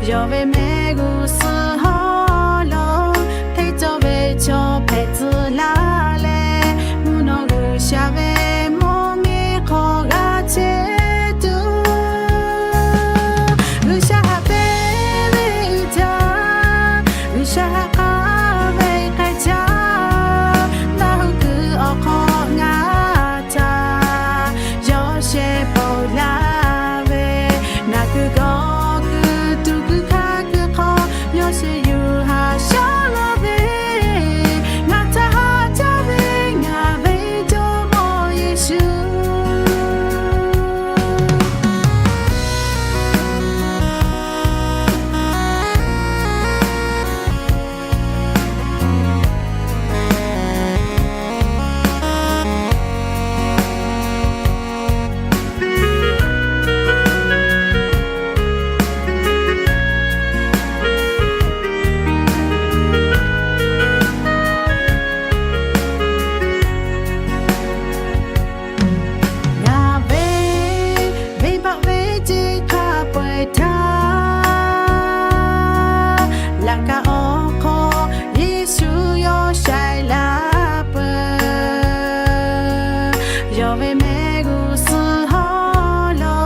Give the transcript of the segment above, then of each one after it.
Yawˇ ve mehˆ g'uˇ suhˍ hawˉ lo hteˇ cawˇ ve chaw hpehꞈ tcuh laˇ leh, mvuhˇ naw G'uiˬsha ve mvuhˇ miˬ hk'aw g'a chehˇ tuˬ, G'uiˬsha haꞈ pehnˇ ve uiˍ jaˇ, G'uiˬsha haꞈ k'aˉ ve k'ai jaˇ. Naˆ hoꞈ kuiˬ awˬ hk'aw ngaˬ htaꞈ yawˇ shehˍ paoˬ laˇ ve, naˬ kuiˬ gawˬ kuiˬ tuˬ kuiˬ hkanˇ kuiˬ hk'aw, yawˇ shehˍ yuˬ haꞈ shaˉ laˇ ve, ngaˬ htaꞈ haꞈ jaˇ ve ngaˬ ve Jawˇmawˇ Yeˍsuˆ. Ngaˬ ve venˇbaˆ ve ceˇ hk'a peu-eˬ htaˇ, laꞈ ka awˬ hk'aw Yeˍsuˆ yawˇ shaiˍ la peuˬ. Yawˇ ve mehˆ g'uˇ suhˍ hawˉ lo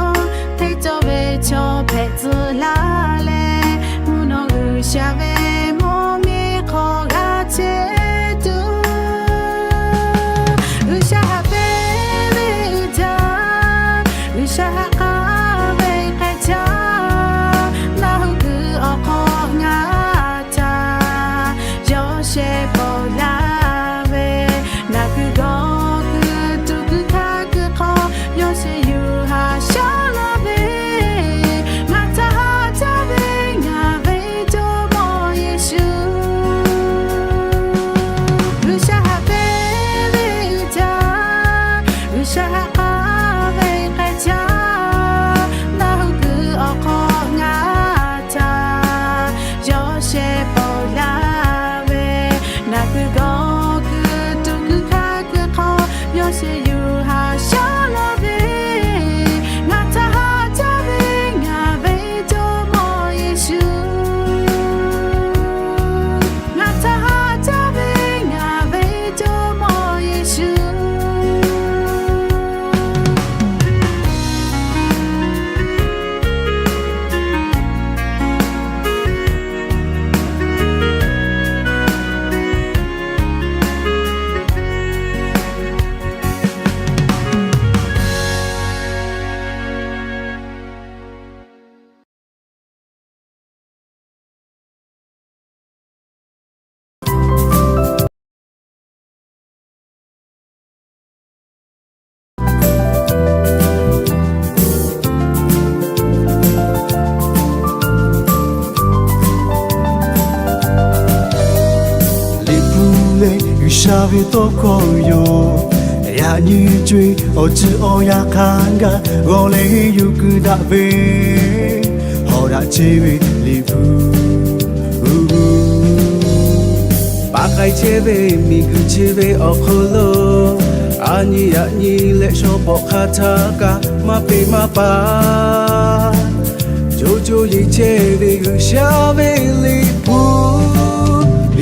hteˇ cawˇ ve chaw hpehꞈ tcuh laˇ leh, mvuhˇ naw G'uiˬsha ve mvuhˇ miˬ hk'aw g'a chehˇ tuˬ, G'uiˬsha haꞈ pehnˇ ve uiˍ jaˇ, G'uiˬsha haꞈ k'aˉ ve k'ai jaˇ. Naˆ hoꞈ kuiˬ awˬ hk'aw ngaˬ htaꞈ yawˇ shehˍ paoˬ laˇ ve, naˬ kuiˬ gawˬ kuiˬ tuˬ kuiˬ hkanˇ kuiˬ hk'aw, yawˇ shehˍ yuˬ haꞈ shaˉ laˇ ve, ngaˬ htaꞈ haꞈ jaˇ ve ngaˬ ve Jawˇmawˇ Yeˍsuˆ. G'uiˬsha haꞈ pehnˇ ve uiˍ jaˇ, G'uiˬsha haꞈ k'aˉ ve k'ai jaˇ. Naˆ hoꞈ kuiˬ awˬ hk'aw ngaˬ htaꞈ yawˇ shehˍ paoˬ laˇ ve, naˬ kuiˬ gawˬ kuiˬ tuˬ kuiˬ hkanˇ kuiˬ hk'aw, yawˇ shehˍ yuˬ haꞈ shaˉ laˇ ve, ngaˬ htaꞈ haꞈ jaˇ ve ngaˬ ve Jawˇmawˇ Yeˍsuˆ. Ngaˬ htaꞈ haꞈ jaˇ ve ngaˬ ve Jawˇmawˇ Yeˍsuˆ. Liꞈ hpu leh G'uiˬsha ve tawˇ hkawˇ yoˬ. Yaꞈ nyi co-e awˬ ceuˬ awˬ yanˇ hk'a gaˬ g'aw leh yuˬ kuiˬ daꞈ ve, hawˍ daꞈ chehˇ ve Liꞈ hpu. Paˍ k'ai chehˇ ve miˬguiˬ chi ve awˬ hk'aw lo, a nyi yaꞈ nyi leh shaw pawꞈ hk'a htaˇ kaꞈ maˇ peꞈ maˇ pa, co co yeˬ chehˇ ve G'uiˬsha ve Liꞈ hpu.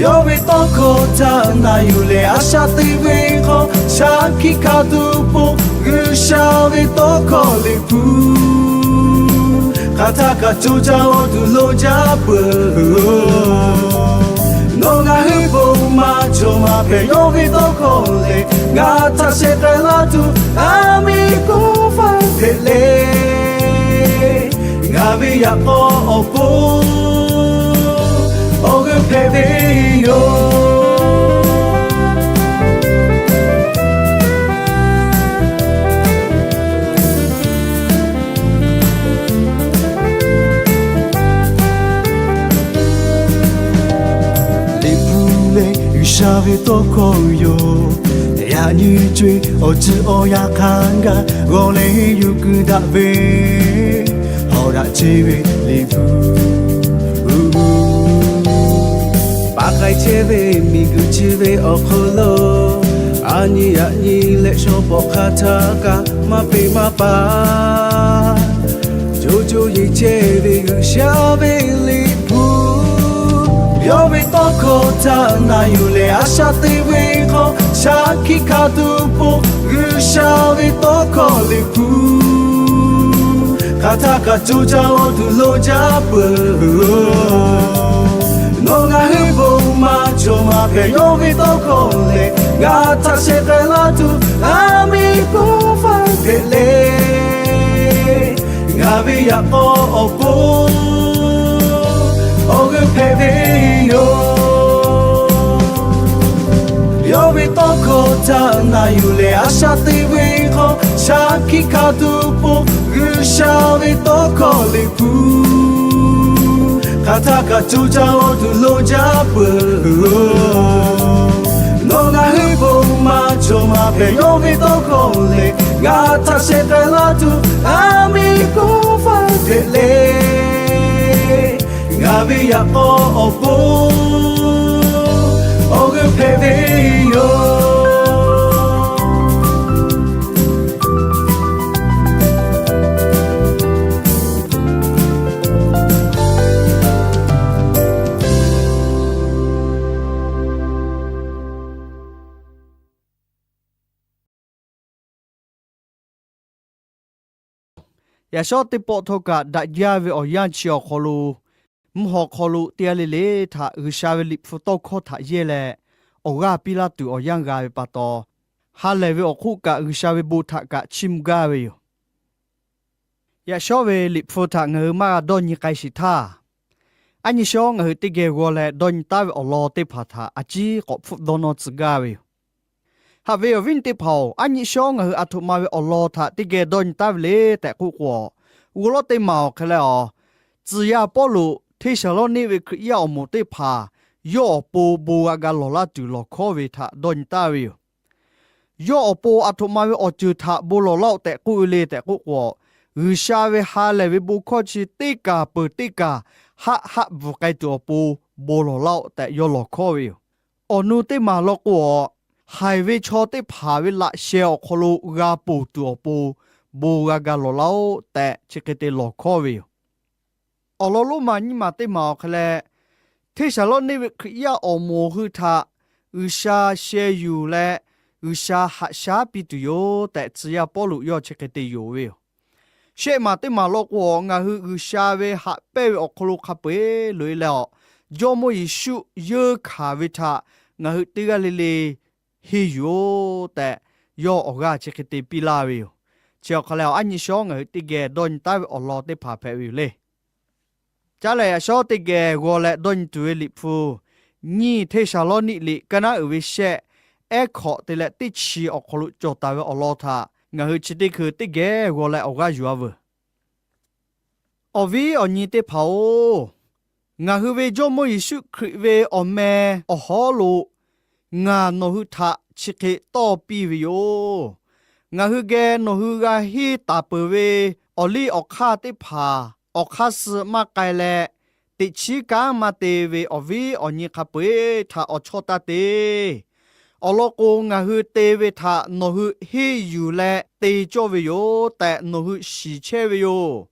Yawˇ ve tawˇ hkawˇ htaꞈ na yuˬ leh a shaꞈ teꞈ ve hk'aw, shaˍ hkiˆ hkanˍ tuˬ po G'uiˬsha ve tawˇ hkawˇ Liꞈ hpu. Hk'aˬ htaˇ kaꞈ co caˇ awˬ tuˬ lo jaˇ peuˬ. Nawˬ ngaˬ hui bon maˇ cawˬ maˇ hpehꞈ, yawˇ ve tawˇ hkawˇ lehˬ ngaˬ htaꞈ shehˍ k'ai laˇ tuˬ, a miˍ k'oˆ faˇ hpehꞈ le. Ngaˬ ve yaꞈ k'aw awˬ pon awˬ g'euˆ hpehꞈ ve yoˬ. Liꞈ hpu leh G'uiˬsha ve tawˇ hkawˇ yoˬ. Yaꞈ nyi co-e awˬ ceuˬ awˬ yanˇ hk'a gaˬ g'aw leh yuˬ kuiˬ daꞈ ve, hawˍ daꞈ chehˇ ve Liꞈ hpu. Paˍ k'ai chehˇ ve miˬguiˬ chi ve awˬ hk'aw lo, a nyi yaꞈ nyi leh shaw pawꞈ hk'a htaˇ kaꞈ maˇ peꞈ maˇ pa, co co yeˬ chehˇ ve G'uiˬsha ve Liꞈ Yawˇ ve tawˇ hkawˇ htaꞈ na yuˬ leh a shaꞈ teꞈ ve hk'aw, shaˍ hkiˆ hkanˍ tuˬ po G'uiˬsha ve tawˇ hkawˇ liꞈ hpu hk'aˬ htaˇ kaꞈ co caˇ awˬ tuˬ loˍ jaˇ peuˬ. Nawˬ ngaˬ hui bon maˇ cawˬ maˇ hpehꞈ, yawˇ ve tawˇ hkawˇ lehˬ ngaˬ htaꞈ shehˍ k'ai laˇ tuˬ, aˬ miˍ k'oˆ faˇ hpehꞈ le. Ngaˬ ve yaꞈ k'aw awˬ pon awˬ g'euˆ hpehꞈ ve yoˬ. Yawˇ ve tawˇ hkawˇ htaꞈ na yuˬ leh a shaꞈ teꞈ ve hk'aw, shaˍ hkiˆ hkanˍ tuˬ po G'uiˬsha ve tawˇ hkawˇ liꞈ hpu hk'aˬ htaˇ kaꞈ co caˇ awˬ tuˬ loˍ jaˇ peuˬ. Nawˬ ngaˬ hui bon maˇ cawˬ maˇ hpehꞈ, yawˇ ve tawˇ hkawˇ lehˬ ngaˬ htaꞈ shehˍ k'ai laˇ tuˬ, aˬ miˍ k'oˆ faˇ hpehꞈ le. Ngaˬ ve yaꞈ k'aw awˬ pon awˬ g'euˆ hpehꞈ ve yoˬ. Yaꞈ shawˉ teˇ pawˆ htawˇ kaꞈ daꞈ jaˇ ve awˬ yanˇ chi awˬ hk'aw lo, mvuhˇ haw hk'aw lo teˇ g'aˇ le le htaꞈ G'uiˬsha ve liꞈ hpu tawˇ hkawˇ htaꞈ yehˇ leh awˬ g'aˇ piˇ laˇ tuˬ awˬ yanˇ g'a ve pa taw, ha lehˬ ve awˬ hk'oˆ kaꞈ G'uiˬsha ve bon htaꞈ kaꞈ chiˇ mvuh gaˇ ve yoˬ. Yaꞈ shawˉ ve liꞈ hpu htaꞈ ngaˬ hui maˇ g'a dawˇ nyi k'ai sheˍ htaˇ, aˉ nyi shawˉ ngaˬ hui teˇ geh g'aw leh dawˇ nyi taˉ ve awˬ lawn teˇ hpaˍ htaꞈ a ciˉ k'awꞈ hpfuhˆ dawˇ nawˇ tcuh gaˇ ve yoˬ. Haꞈ ve awˬ viˉ teˇ hpaˍ-oˬ, aˉ nyi shawˉ ngaˬ hui a htoꞈ ma ve awˬ lawn htaꞈ teˇ geh dawˇ nyi taˉ ve le tehꞈ k'oˆ k'o, g'uˇ lawˉ teˇ maˬ awˬ hk'e leh a, tcuh yaˇ Pawˇluꞈ Hteˇsaˍlawˇniˆ ve Hkriꞈ yaˇ awˬ moˍ teˇ hpaˍ yawˇ awˬ pon bon g'a ga lawˬ laˇ tuˬ lawˬ hkawˉ ve htaꞈ dawˇ nyi taˉ ve yoˬ. Yawˇ awˬ pon a htoꞈ ma ve awˬ ceuˬ htaꞈ bon lawˬ laˇ-oˆ tehꞈ k'oˆ ve le tehꞈ k'oˆ k'o, G'uiˬsha ve ha lehˬ ve bon hkawˇ chi teˇ kaˬ peuˬ teˇ kaˬ haˆ haˆ bvuhˬ k'ai tuˬ awˬ pon bon lawˬ laˇ-oˆ tehꞈ yawˇ lawˬ hkawˉ ve yoˬ. Awˬ nu teˇ maˬ law k'o a, haiˬ ve chaw teˇ hpaˍ ve laꞈ sheh awˬ hk'aw lo g'a ponˬ tuˬ awˬ pon bon g'a ga lawˬ laˇ-oˆ tehꞈ chi hk'e te lawˬ hkawˉ ve yoˬ. Awˬ lawn lonˉ ma nyiˇ maˬ teˇ maˬ awˬ hk'e leh, Hteˇsaˍlawˇniˆ ve Hkriꞈ yaˇ awˬ moˍ hui htaꞈ G'uiˬsha sheh yuˬ leh G'uiˬsha haꞈ shaˉ piˇ tuˬ yoˬ tehꞈ tcuh yaˇ Pawˇluꞈ yawˇ chi hk'e te yonˍ ve yoˬ. Shehˆ maˬ teˇ maˬ law k'o a, ngaˬ hui G'uiˬsha ve haꞈ pehnˇ ve awˬ hk'aw lo hk'a peu-eˬ loꞈ-e leh a, Jawˇmawˇ Yeˍsuˆ yeunˇ hkanˍ ve htaꞈ ngaˬ hui teˇ g'aˇ le le henˇ yuˬ-oˬ tehꞈ yawˇ awˬ g'aˇ chi hk'e te piˇ laˇ ve yoˬ. Chi awˬ hk'aw leh a, aˉ nyi shawˉ ngaˬ hui teˇ geh dawˇ nyi taˉ ve awˬ lawn teˇ hpaˍ hpehꞈ ve yoˬ le. Caˉ lehˬ, yaꞈ shawˉ teˇ geh g'aw leh dawˇ nyi tuˬ ve liꞈ hpu, nyiˇ Hteˇsaˍlawˇniˆ liꞈ kaˇ naˉ uiˍ ve shehˆ, ehˉ hkawꞈ te leh teˇ chi awˬ hk'aw lo cawˬ taˍ ve awˬ lawn htaꞈ ngaˬ hui chi teˇ hkui teˇ geh g'aw leh awˬ g'aˇ yuˬ-a veuˬ. Awˬ viˉ awˬ nyi teˇ hpaˍ-oˬ, ngaˬ hui ve Jawˇmawˇ Yeˍsuˆ Hkriꞈ ve awˬ meh awˬ hawˉ lo ngaˬ nawˬ hui htaꞈ chi hk'e tawˇ piˇ ve yoˬ. Ngaˬ hui geh nawˬ hui g'a henˇ taˍ peuˬ ve awˬ liˇ awˬ hk'aˇ teˇ hpaˍ awˬ hk'aˇ suh maˇ k'ai leh, teꞈ chiˉ kanˉ maˇ te ve awˬ viˉ awˬ nyi hk'a peu-eˬ htaꞈ awˬ chawˇ taˇ te. Awˬ lawn k'o, ngaˬ hui te ve htaꞈ nawˬ hui henˇ yuˬ leh te cawˇ ve yoˬ tehꞈ nawˬ hui shiˍ chehˇ ve yoˬ.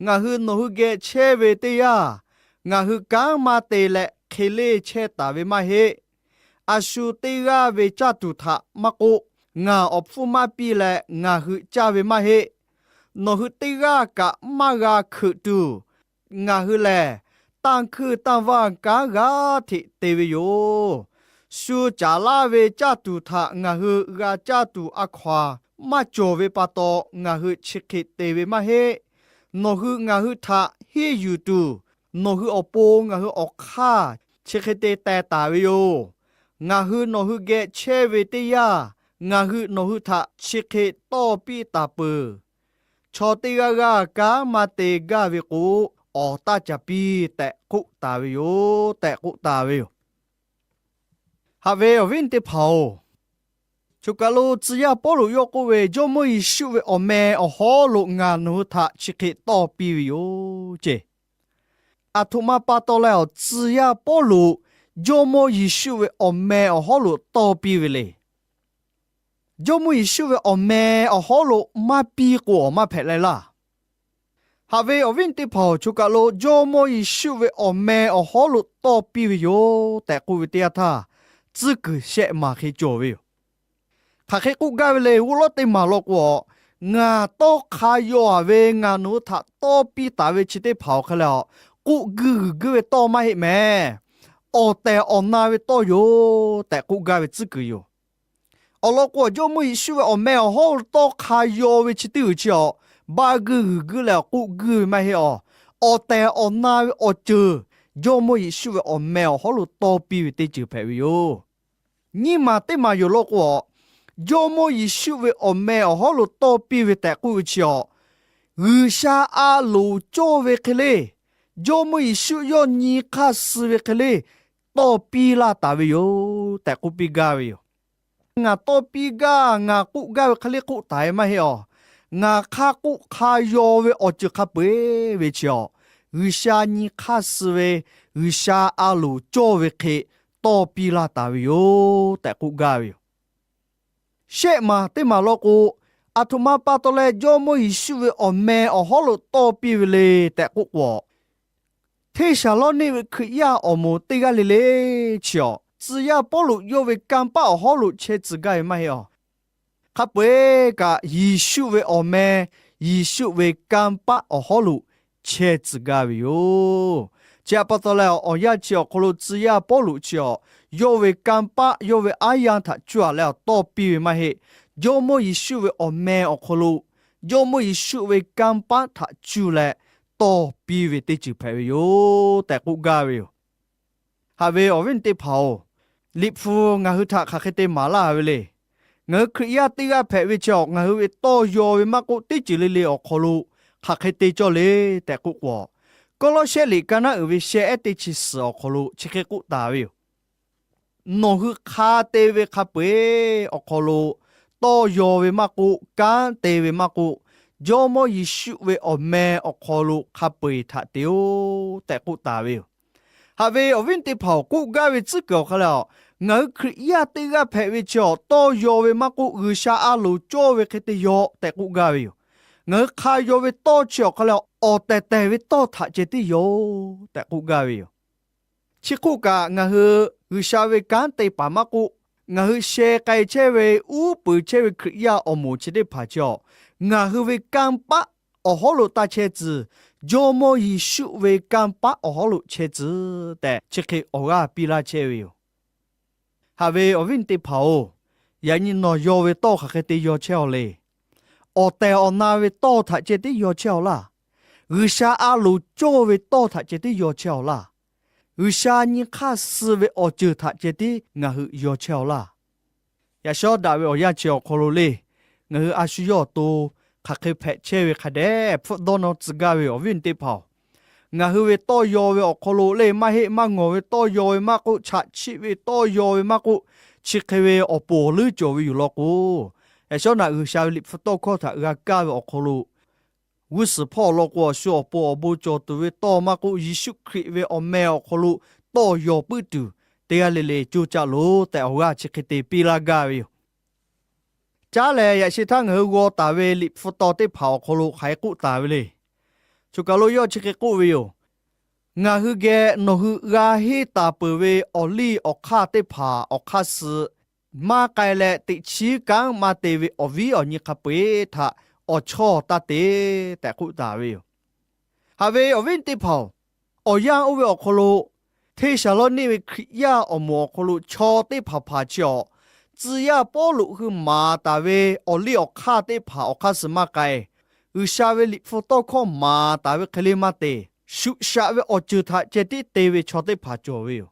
Ngaˬ hui nawˬ hui geh chehˇ ve teˇ yanˇ, ngaˬ hui kanˉ maˇ te leh hk'e leˇ chehˇ taˍ ve maˇ heˆ. A shu teˇ g'aˇ ve caˇ tuˬ htaꞈ maˇ k'oˆ, ngaˬ awˬ hpfuhˇ maˇ piˇ leh ngaˬ hui caˇ ve maˇ heˆ. Nawˬ hui teˇ g'aˇ kaꞈ maˇ g'a hkeuꞈ tuˬ, ngaˬ hui lehˬ tanˇ hkuinˇ tanˇ vanˇ kanˉ g'aˇ hteꞈ te ve yoˬ. Shu caˍ laˇ ve caˇ tuˬ htaꞈ ngaˬ hui g'a caˇ tuˬ a hkaw-anˬ maˇ cawˬ ve pa taw, ngaˬ hui chi hk'e te ve maˇ heˆ. Nawˬ hui ngaˬ hui htaꞈ henˇ yuˬ tuˬ, nawˬ hui awˬ pon ngaˬ hui awˬ hk'aˇ chi hk'e te teh taˍ ve yoˬ. Ngaˬ hui nawˬ hui geh chehˇ ve teˇ yanˇ, ngaˬ hui nawˬ hui htaꞈ chi hk'e tawˇ piˇ taˍ peuˬ. Chaw teˇ g'aˇ g'aˇ kanˉ maˇ te gaˇ ve k'o, awˍ taˇ caˍ piˇ tehꞈ k'oˆ taˍ ve yoˬ tehꞈ k'oˆ taˍ ve yoˬ. Haꞈ ve awˬ viˉ teˇ hpaˍ-oˬ, choˬ kaˬ lo tcuh yaˇ Pawˇluꞈ yawˇ k'oˆ ve, Jawˇmawˇ Yeˍsuˆ ve awˬ meh awˬ hawˉ lo ngaˬ nawˬ hui htaꞈ chi hk'e tawˇ piˇ ve yoˬ ceˇ. Aˬ htoꞈ ma pa taw leh awˬ tcuh yaˇ Pawˇluꞈ Jawˇmawˇ Yeˍsuˆ ve awˬ meh awˬ hawˉ lo tawˇ piˇ ve le. Jawˇmawˇ Yeˍsuˆ ve awˬ meh awˬ hawˉ lo maˇ piˇ k'o, awˬ maˇ hpehꞈ leh laˇ. Haꞈ ve awˬ viˉ teˇ hpaˍ-oˬ, choˬ kaˬ lo Jawˇmawˇ Yeˍsuˆ ve awˬ meh awˬ hawˉ lo tawˇ piˇ ve yoˬ tehꞈ k'oˆ ve teˇ yanˇ htaˇ, tcuhˉ kuiˬ shehˆ maˬ hk'e cawˬ ve yoˬ. Hk'aˬ hk'e k'oˆ gaˇ ve le, g'uˇ lawˉ teˇ maˬ law k'o, ngaˬ tawˇ hk'a yaw-a ve ngaˬ nawˬ hui htaꞈ tawˇ piˇ taˍ ve chi teˇ hpaˍ awˬ hk'e leh, k'oˆ guiˇ g'uiˬ guiˇ ve tawˇ maˇ heˆ mehˍ. Awˬ tehˬ awˬ na ve tawˇ yoˬ tehꞈ k'oˆ gaˇ ve tcuhˉ kuiˬ yoˬ. Awˬ lawn k'o, Jawˇmawˇ Yeˍsuˆ ve awˬ meh awˬ hawˉ lo tawˇ hk'a yaw ve chi teˇ g'uiˬ chi awˬ, baˆ guiˇ g'uiˬ guiˇ leh k'oˆ guiˇ ve maˇ heˆ awˬ. Awˬ tehˬ awˬ na ve awˬ ceuˬ, Jawˇmawˇ Yeˍsuˆ ve awˬ meh awˬ hawˉ lo tawˇ piˇ ve teˇ ceuˬ hpehꞈ ve yoˬ. Nyiˇ maˬ teˇ maˬ yoˬ law k'o, Jawˇmawˇ Yeˍsuˆ ve awˬ meh awˬ hawˉ lo tawˇ piˇ ve tehꞈ k'oˆ ve chi awˬ, G'uiˬsha a loˍ cawˇ ve hk'e le, Jawˇmawˇ Yeˍsuˆ yawˇ nyi hk'aˇ suh ve hk'e le, tawˇ piˇ laˇ taˍ ve yoˬ tehꞈ k'oˆ piˇ gaˇ ve yoˬ. Ngaˬ tawˇ piˇ gaˇ, ngaˬ k'oˆ gaˇ ve hk'e le k'oˆ taˍ ve maˇ heˆ awˬ. Ngaˬ hk'a k'oˆ hk'a yaw ve awˬ ceuˬ hk'a peu-eˬ ve chi awˬ, G'uiˬsha nyi hk'aˇ suh ve, G'uiˬsha a loˍ cawˇ ve hk'e tawˇ piˇ laˇ taˍ ve yoˬ tehꞈ k'oˆ gaˇ ve yoˬ. Shehˆ maˬ teˇ maˬ law k'o, aˬ htoꞈ ma pa taw leh Jawˇmawˇ Yeˍsuˆ ve awˬ meh awˬ hawˉ lo tawˇ piˇ ve le tehꞈ k'oˆ k'o, Hteˇsaˍlawˇniˆ ve Hkriꞈ yaˇ awˬ moˍ teˇ g'aˇ le le chi awˬ, tcuh yaˇ Pawˇluꞈ yawˇ ve kanˇ paˆ awˬ hawˉ lo chehˇ tcuh gaˇ ve maˇ heˆ awˬ. Hk'a peu-eˬ kaꞈ Yeˍsuˆ ve awˬ meh, Yeˍsuˆ ve kanˇ paˆ awˬ hawˉ lo chehˇ tcuh gaˇ ve yoˬ. Chi htaꞈ pa taw leh, awˬ yanˇ chi awˬ hk'aw lo tcuh yaˇ Pawˇluꞈ chi awˬ, yawˇ ve kanˇ paˆ yawˇ ve aˉ yanˇ htaꞈ cuˇ-a leh awˬ tawˇ piˇ ve maˇ heˆ. Jawˇmawˇ Yeˍsuˆ ve awˬ meh awˬ hk'aw lo, Jawˇmawˇ Yeˍsuˆ ve kanˇ paˆ htaꞈ cuˇ leh tawˇ piˇ ve teˇ ceuˬ hpehꞈ ve yoˬ tehꞈ k'oˆ gaˇ ve yoˬ. Haꞈ ve awˬ viˉ teˇ hpaˍ-oˬ, Liꞈ hpu ngaˬ hui htaꞈ hk'aˬ hk'e te maˍ laˇ ve le. Ngaˬ hui Hkriꞈ yaˇ teˇ g'aˇ hpehꞈ ve chi awˬ, ngaˬ hui ve tawˇ yaw ve maˇ k'oˆ, teˇ ceuˬ le le awˬ hk'aw lo hk'aˬ hk'e te cawˇ le tehꞈ k'oˆ k'o, Kawˇlawˇsehˆ liꞈ ka naˉ uiˍ ve sheh ehˉ teˇ chi suhˍ awˬ hk'aw lo chi hk'e k'oˆ taˍ ve yoˬ. Nawˬ hui hk'a te ve hk'a peu-eˬ awˬ hk'aw lo, tawˇ yaw ve maˇ k'oˆ, kanˉ te ve maˇ k'oˆ, Jawˇmawˇ Yeˍsuˆ ve awˬ meh awˬ hk'aw lo hk'a peu-eˬ htaꞈ te-oˆ tehꞈ k'oˆ taˍ ve yoˬ. Haꞈ ve awˬ viˉ teˇ hpaˍ-oˬ, k'oˆ gaˇ ve tcuhˉ kuiˬ awˬ hk'aw leh, ngaˬ hui Hkriꞈ yaˇ teˇ g'aˇ hpehꞈ ve chi awˬ, tawˇ yaw ve maˇ k'oˆ, G'uiˬsha a loˍ cawˇ ve hk'e te yaw tehꞈ k'oˆ gaˇ ve yoˬ. Ngaˬ hui hk'a yaw ve tawˇ chi awˬ hk'aw leh, awˬ tehˬ tehˬ ve tawˇ htaꞈ ceh tiˉ yaw-oˆ tehꞈ k'oˆ gaˇ ve yoˬ. Chi hk'oˆ kaꞈ, ngaˬ hui G'uiˬsha ve kanˉ te paˍ maˇ k'oˆ, ngaˬ hui sheh k'ai chehˇ ve, uˉ peunˍ chehˇ ve Hkriꞈ yaˇ awˬ moˍ chi teˇ hpaˍ chi awˬ, ngaˬ hui ve kanˇ paˆ awˬ hawˉ lo taˇ chehˇ tcuh, Jawˇmawˇ Yeˍsuˆ ve kanˇ paˆ awˬ hawˉ lo chehˇ tcuh tehꞈ, chi hk'e awˬ g'aˇ piˇ laˇ chehˇ ve yoˬ. Haꞈ ve awˬ viˉ teˇ hpaˍ-oˬ, yaꞈ nyi nawˬ yaw ve tawˇ hk'aˬ hk'e te yaw chehˇ-aw le. Awˬ tehˬ awˬ na ve tawˇ htaꞈ ceh tiˉ yaw chehˇ-aw laˇ. G'uiˬsha a loˍ cawˇ ve tawˇ htaꞈ ceh tiˉ yaw chehˇ-aw laˇ. G'uiˬsha nyi hk'aˇ suh ve awˬ ceuˬ htaꞈ ceh tiˉ ngaˬ hui yaw chehˇ-aw laˇ. Yaꞈ shawˉ daꞈ ve awˬ yanˇ chi awˬ hk'aw lo le, ngaˬ hui a shu yawˇ awˬ to hk'aˬ hk'e hpehꞈ chehˇ ve hk'a dehꞈ hpfuhˆ dawˇ nawˇ tcuh gaˇ ve awˬ viˉ teˇ hpaˍ-oˬ, ngaˬ hui ve tawˇ yaw ve awˬ hk'aw lo le, maˇ heˆ maˇ ngawˬ ve tawˇ yaw ve maˇ k'oˆ, chaꞈ chiˆ ve tawˇ yaw ve maˇ k'oˆ, chi hk'e ve awˬ poˍ awˬ leuˉ cawˬ ve yoˬ law k'o, yaꞈ shawˉ naꞈ G'uiˬsha ve Liꞈ hpu tawˇ hkawˇ htaꞈ g'a kaˇ ve awˬ hk'aw lo, g'uˇ suhˍ hpawˇ law k'o, awˬ shu awˬ pon awˬ bon cawˬ tuˬ ve tawˇ maˇ k'oˆ, Yeˍsuˆ Hkriꞈ ve awˬ meh awˬ hk'aw lo tawˇ yaw puiˉ tuˬ teˇ g'aˇ le le coˇ caˆ loˬ tehꞈ, awˬ g'aˇ chi hk'e te piˇ laˇ gaˇ ve yoˬ. Caˉ lehˬ, yaꞈ sheh htaˇ ngaˬ hui g'aw taˍ ve Liꞈ hpu taw teˇ hpaˍ awˬ hk'aw lo hk'aˬ hk'e k'oˆ taˍ ve le. Choˬ kaˬ lo yawˇ chi hk'e k'oˆ ve yoˬ. Ngaˬ hui geh nawˬ hui g'a henˇ taˍ peuˬ ve awˬ liˇ awˬ hk'aˇ teˇ hpaˍ awˬ hk'aˇ suh maˇ k'ai leh, teꞈ chiˉ kanˉ maˇ te ve awˬ viˉ awˬ nyi hk'a peu-eˬ htaꞈ awˬ chawˇ taˇ te tehꞈ k'oˆ taˍ ve yoˬ. Haꞈ ve awˬ viˉ teˇ hpaˍ-oˬ, awˬ yanˇ oˇ ve awˬ hk'aw lo Hteˇsaˍlawˇniˆ ve Hkriꞈ yaˇ awˬ moˍ awˬ hk'aw lo chaw teˇ hpaˍ hpaˍ chi awˬ, tcuh yaˇ Pawˇluꞈ hui maˍ taˍ ve awˬ liˇ awˬ hk'aˇ teˇ hpaˍ awˬ hk'aˇ suh maˇ k'ai, G'uiˬsha ve Liꞈ hpu tawˇ hkawˇ maˍ taˍ ve hk'e le maˇ te, shuꞈ shaꞈ ve awˬ ceuˬ htaꞈ ceh tiˉ te ve chaw teˇ hpaˍ cawˬ ve yoˬ.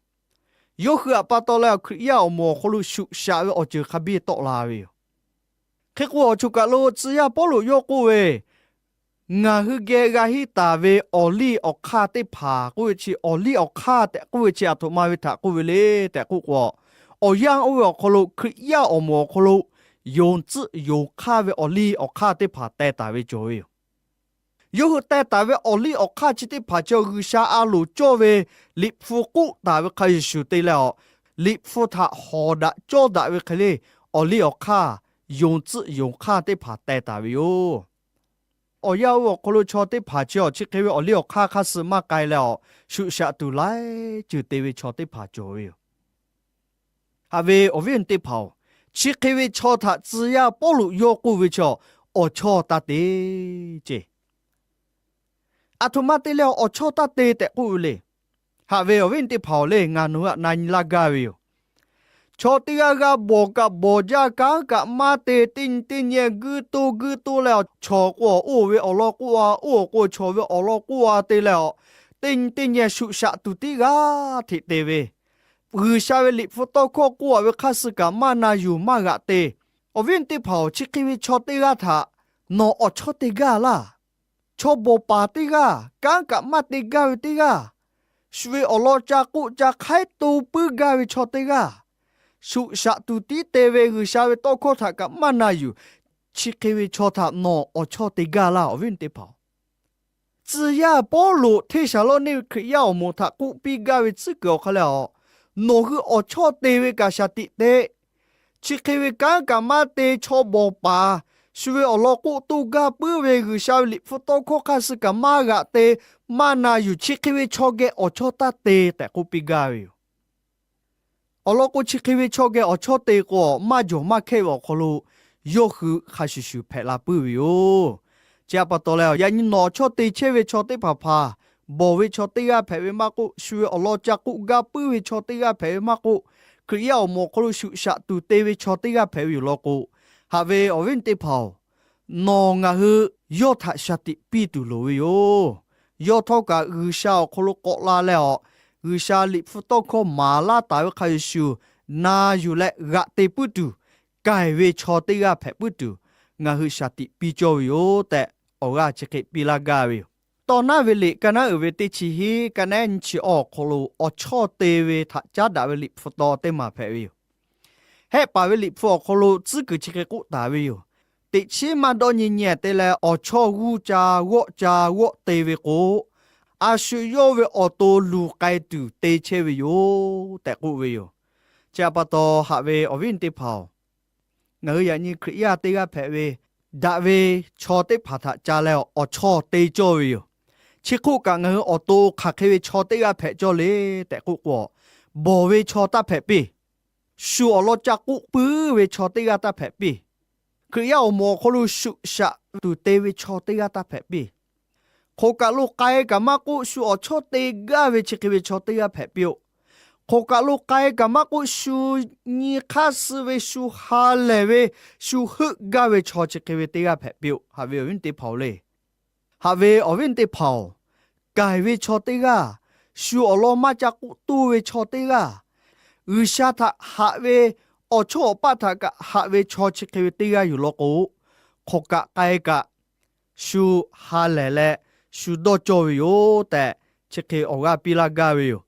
Yawˇ hui htaꞈ pa taw leh, Hkriꞈ yaˇ awˬ moˍ awˬ hk'aw lo shuꞈ shaꞈ ve awˬ ceuˬ hk'a biˇ tawˆ la ve yoˬ. Hk'e k'o, awˬ choˬ kaˬ lo tcuh yaˇ Pawˇluꞈ yawˇ k'oˆ ve, Ngaˬ hui geh g'a henˇ taˍ ve awˬ liˇ awˬ hk'aˇ teˇ hpaˍ k'oˆ ve chi, awˬ liˇ awˬ hk'aˇ tehꞈ k'oˆ ve chi aˬ htoꞈ ma ve htaꞈ k'oˆ ve le tehꞈ k'oˆ k'o, awˬ yanˇ oˇ ve awˬ hk'aw lo Hkriꞈ yaˇ awˬ moˍ awˬ hk'aw lo yonˍ tcuhˆ yonˍ hk'aˇ ve awˬ liˇ awˬ hk'aˇ teˇ hpaˍ teh taˍ ve cawˬ ve yoˬ. Yawˇ hui teh taˍ ve awˬ liˇ awˬ hk'aˇ chi teˇ hpaˍ chi G'uiˬsha a loˍ cawˇ ve Liꞈ hpu k'oˆ taˍ ve hk'a shuˍ shuˍ te leh awˬ, Liꞈ hpu htaꞈ hawˍ daꞈ cawˇ daꞈ ve hk'e le, awˬ liˇ awˬ hk'aˇ yonˍ tcuhˆ yonˍ hk'aˇ teˇ hpaˍ teh taˍ ve yoˬ. awˬ yanˇ oˇ ve awˬ hk'aw lo chaw teˇ hpaˍ chi awˬ chi hk'e ve awˬ liˇ awˬ hk'aˇ hk'aˇ suh maˇ k'ai leh awˬ, shuꞈ shaꞈ tuˬ laiˉ ceuˬ te ve chaw teˇ hpaˍ cawˬ ve yoˬ. Haꞈ ve awˬ viˉ teˇ hpaˍ-oˬ, chi hk'e ve chaw htaꞈ tcuh yaˇ Pawˇluꞈ yawˇ k'oˆ ve chaw, awˬ chawˇ taˇ te ce. Aˬ htoꞈ ma te leh awˬ chawˇ taˇ te tehꞈ k'oˆ ve le. Haꞈ ve awˬ viˉ teˇ hpaˍ-oˬ le, ngaˬ nawˬ hui htaꞈ na nyi laˇ gaˇ ve yoˬ. Chaw teˇ g'aˇ g'aˇ bawˬ kaꞈ bawˬ jaˇ, kanˉ kaꞈ maˇ te, teˇ nyi teˇ nyi guiˇ toˇ guiˇ toˇ leh, chaw k'o oˇ ve awˬ lawn k'oˆ a, oˇ k'o chaw ve awˬ lawn k'oˆ a te leh, teˇ nyi teˇ nyi shuꞈ shaꞈ tuˬ tiˉ g'aˇ hteꞈ te ve, G'uiˬsha ve Liꞈ hpu tawˇ hkawˇ k'oˆ a ve hk'aˇ suh kaꞈ maˇ na yuˬ maˇ g'aꞈ te. Awˬ viˉ teˇ hpaˍ-oˬ, chi hk'e ve chaw teˇ g'aˇ htaꞈ nawˬ awˬ chawˇ te gaˇ laˇ. Chaw bawˬ paˍ teˇ g'aˇ, kanˉ kaꞈ maˇ te gaˇ ve teˇ g'aˇ, shu ve awˬ lawn ca k'oˆ ca hk'aiˉ to puiˉ gaˇ ve chaw teˇ g'aˇ, shuꞈ shaꞈ tuˬ tiˉ te ve, G'uiˬsha ve tawˇ hkawˇ htaꞈ kaꞈ maˇ na yuˬ, chi hk'e ve chaw htaꞈ nawˬ awˬ chawˇ te gaˇ laˇ, awˬ viˉ teˇ hpaˍ-oˬ. Tcuh yaˇ Pawˇluꞈ Hteˇsaˍlawˇniˆ ve Hkriꞈ yaˇ awˬ moˍ htaꞈ k'oˆ piˇ gaˇ ve tcuhˉ kuiˬ awˬ hk'aˇ leh, nawˬ hui awˬ chawˇ te ve kaꞈ shaˍ tiꞈ te. Chi hk'e ve kanˉ kaꞈ maˇ te, chaw bawˬ paˍ, shu ve awˬ lawn k'oˆ toˇ gaˇ puiˉ ve, G'uiˬsha ve Liꞈ hpu tawˇ hkawˇ hk'aˇ suh kaꞈ maˇ g'aꞈ te, maˇ na yuˬ, chi hk'e ve chaw geh awˬ chawˇ taˇ te tehꞈ k'oˆ piˇ gaˇ ve yoˬ. Awˬ lawn k'o, chi hk'e ve chaw geh awˬ chawˇ te k'o, maˇ jawˬ maˇ hkehˇ ve awˬ hk'aw lo yawˇ hui hk'a shuˍ shuˍ hpehꞈ la puiˉ ve yoˬ. Chi htaꞈ pa taw leh, yaꞈ nyi nawˬ awˬ chawˇ te chehˇ ve chaw teˇ hpaˍ hpaˍ, bawˬ ve chaw teˇ g'aˇ hpehꞈ ve maˇ k'oˆ, shu ve awˬ lawn ca k'oˆ gaˇ puiˉ ve chaw teˇ g'aˇ hpehꞈ ve maˇ k'oˆ, Hkriꞈ yaˇ awˬ moˍ awˬ hk'aw lo shuꞈ shaꞈ tuˬ te ve chaw teˇ g'aˇ hpehꞈ ve yoˬ law k'o, haꞈ ve awˬ viˉ teˇ hpaˍ-oˬ, nawˬ ngaˬ hui yawˇ htaꞈ shaˍ tiꞈ piˇ tuˬ loˍ ve yoˬ. Yawˇ htawˇ kaꞈ G'uiˬsha awˬ hk'aw lo k'awꞈ la leh awˬ, G'uiˬsha Liꞈ hpu tawˇ hkawˇ maˍ laˇ taˍ ve hk'a shuˍ shuˍ, na yuˬ leh g'aꞈ te puiˉ tuˬ, k'ai ve chaw teˇ g'aˇ hpehꞈ puiˉ tuˬ, ngaˬ hui shaˍ tiꞈ piˇ cawˇ ve yoˬ tehꞈ, awˬ g'aˇ chi hk'e piˇ laˇ gaˇ ve yoˬ. Tawˇ naˉ ve liꞈ kaˇ naˉ uiˍ ve teˇ chi hiˉ, kaˇ naˉ nyiˇ chi awˬ hk'aw lo awˬ chawˇ te ve htaꞈ caˉ daꞈ ve Liꞈ hpu taw teˇ maˬ hpehꞈ ve yoˬ. Hehˆ paˍ ve Liꞈ hpu awˬ hk'aw lo tcuhˉ kuiˬ chi hk'e k'oˆ taˍ ve yoˬ. Teꞈ chiˉ maˇ dawˇ nyi nyi-a te leh, awˬ chawˇ g'uˇ ca g'awˆ ca g'awˆ te ve k'o, a shu yawˇ ve awˬ to luˬ k'ai tuˬ te chehˇ ve yoˬ tehꞈ k'oˆ ve yoˬ. Chi htaꞈ pa taw, haꞈ ve awˬ viˉ teˇ hpaˍ-oˬ, ngaˬ hui yaꞈ nyi Hkriꞈ yaˇ teˇ g'aˇ hpehꞈ ve, daꞈ ve chaw teˇ hpaˍ htaꞈ ca leh awˬ chawˇ te cawˇ ve yoˬ. Chi hk'oˆ kaꞈ, ngaˬ hui awˬ to hk'aˬ hk'e ve chaw teˇ g'aˇ hpehꞈ cawˇ le tehꞈ k'oˆ k'o, bawˬ ve chaw taˇ hpehꞈ piˇ. Shu awˬ lawn ca k'oˆ puiˉ ve chaw teˇ g'aˇ taˇ hpehꞈ piˇ. Hkriꞈ yaˇ awˬ moˍ awˬ hk'aw lo shuꞈ shaꞈ tuˬ te ve chaw teˇ g'aˇ taˇ hpehꞈ piˇ. Hk'aˬ kaˬ lo k'ai kaꞈ maˇ k'oˆ, shu awˬ chawˇ te gaˇ ve chi hk'e ve chaw teˇ g'aˇ hpehꞈ piˇ-oˆ. Hk'aˬ kaˬ lo k'ai kaꞈ maˇ k'oˆ, shu nyi hk'aˇ suh ve, shu ha lehˬ ve, shu heuˆ gaˇ ve chaw chi hk'e ve teˇ g'aˇ hpehꞈ piˇ-oˆ, haꞈ ve awˬ viˉ teˇ hpaˍ-oˬ le. Haꞈ ve awˬ viˉ teˇ hpaˍ-oˬ, k'ai ve chaw teˇ g'aˇ, shu awˬ lawn maˇ ca k'oˆ toˇ ve chaw teˇ g'aˇ, G'uiˬsha htaꞈ haꞈ ve awˬ chawˇ awˬ paˇ htaꞈ kaꞈ haꞈ ve chaw chi hk'e ve teˇ g'aˇ yoˬ law k'o, hk'aˬ kaˬ k'ai kaꞈ shu ha lehˬ leh shu dawˇ cawˇ ve yoˬ tehꞈ, chi hk'e awˬ g'aˇ piˇ laˇ gaˇ ve yoˬ.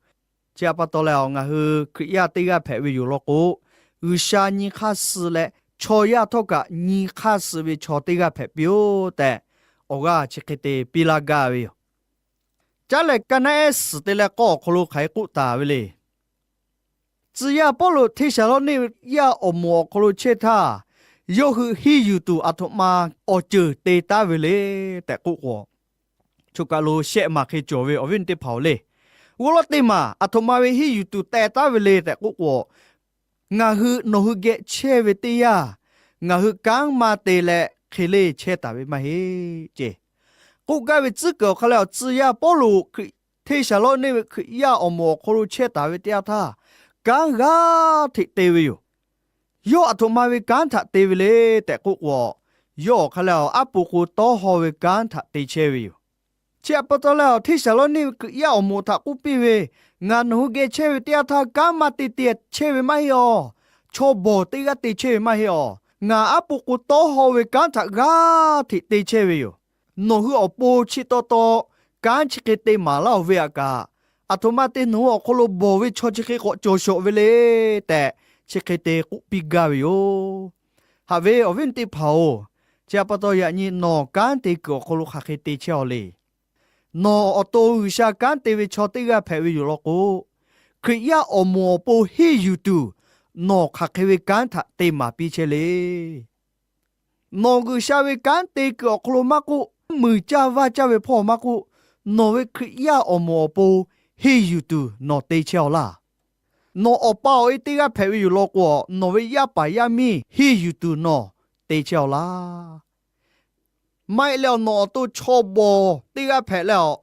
Chi htaꞈ pa taw leh, ngaˬ hui Hkriꞈ yaˇ teˇ g'aˇ hpehꞈ ve yoˬ law k'o, G'uiˬsha nyi hk'aˇ suh leh chaw yaˇ htawˇ kaꞈ nyi hk'aˇ suh ve chaw teˇ g'aˇ hpehꞈ piˇ-oˆ tehꞈ, awˬ g'aˇ chi hk'e te piˇ laˇ gaˇ ve yoˬ. Caˉ lehˬ, kaˇ naˉ ehˉ suhˍ te leh k'awˇ awˬ hk'aw lo hk'aˬ hk'e k'oˆ taˍ ve le. Tcuh yaˇ Pawˇluꞈ Hteˇsaˍlawˇniˆ yaˇ awˬ moˍ awˬ hk'aw lo chehˇ htaˇ, yawˇ hui henˇ yuˬ tuˬ aˬ htoꞈ ma awˬ ceuˬ te taˉ ve le tehꞈ k'oˆ k'o, choˬ kaˬ lo shehˆ maˬ hk'e cawˬ ve awˬ viˉ teˇ hpaˍ-oˬ le. G'uˇ lawˉ teˇ maˬ aˬ htoꞈ ma ve henˇ yuˬ tuˬ teh taˉ ve le tehꞈ k'oˆ k'o, ngaˬ hui nawˬ hui geh chehˇ ve teˇ yanˇ, ngaˬ hui kanˉ maˇ te leh hk'e leˇ chehˇ taˍ ve maˇ heˆ ce. K'oˆ gaˇ ve tcuhˉ kuiˬ awˬ hk'aˇ lehˬ, tcuh yaˇ Pawˇluꞈ Hteˇsaˍlawˇniˆ ve Hkriꞈ yaˇ awˬ moˍ awˬ hk'aw lo chehˇ taˍ ve teˇ yanˇ htaˇ, kanˉ g'aˇ hteꞈ te ve yoˬ. Yawˇ aˬ htoꞈ ma ve kanˉ htaꞈ te ve le tehꞈ k'oˆ k'o, yawˇ awˬ hk'aˇ lehˬ, aˉ po k'o tawˇ haw ve kanˉ htaꞈ te chehˇ ve yoˬ. Chi htaꞈ pa taw leh, Hteˇsaˍlawˇniˆ ve Hkriꞈ yaˇ awˬ moˍ htaꞈ k'oˆ piˇ ve, ngaˬ nawˬ hui geh chehˇ ve teˇ yanˇ htaˇ kanˉ maˇ te te chehˇ ve maˇ heˆ awˬ. Chaw bawˬ teˇ g'aˇ te chehˇ ve maˇ heˆ awˬ. Ngaˬ aˉ po k'o tawˇ haw ve kanˉ htaꞈ g'aˇ hteꞈ te chehˇ ve yoˬ. Nawˬ hui awˬ pon chi taw taw kanˉ chi hk'e te maˍ laˇ-oˬ ve htaꞈ kaꞈ, aˬ htoꞈ ma te nawˬ hui awˬ hk'aw lo bawˬ ve chaw chi hk'e k'awꞈ cawˬ shawˍ ve le tehꞈ, chi hk'e te k'oˆ piˇ gaˇ ve yoˬ. Haꞈ ve awˬ viˉ teˇ hpaˍ-oˬ, chi htaꞈ pa taw yaꞈ nyi nawˬ kanˉ te kuiˬ awˬ hk'aw lo hk'aˬ hk'e te chehˇ-aw le. Nawˬ awˬ to G'uiˬsha kanˉ te ve chaw teˇ g'aˇ hpehꞈ ve yoˬ law k'o, Hkriꞈ yaˇ awˬ moˍ awˬ pon henˇ yuˬ tuˬ, nawˬ hk'aˬ hk'e ve kanˉ htaꞈ te maˍ piˇ chehˇ le. Nawˬ G'uiˬsha ve kanˉ te kuiˬ awˬ hk'aw lo maˇ k'oˆ, muiˬ caˇ vaˇ caˇ ve hpawˇ maˇ k'oˆ, nawˬ ve Hkriꞈ yaˇ awˬ moˍ awˬ pon henˇ yuˬ tuˬ nawˬ te chehˇ-aw laˇ. Nawˬ awˬ pa awˬ e teˇ g'aˇ hpehꞈ ve yoˬ law k'o, nawˬ ve yaˇ paˍ yaˇ miˇ henˇ yuˬ tuˬ nawˬ te chehˇ-aw laˇ. Maˇ heˆ leh, nawˬ awˬ to chaw bawˬ teˇ g'aˇ hpehꞈ leh,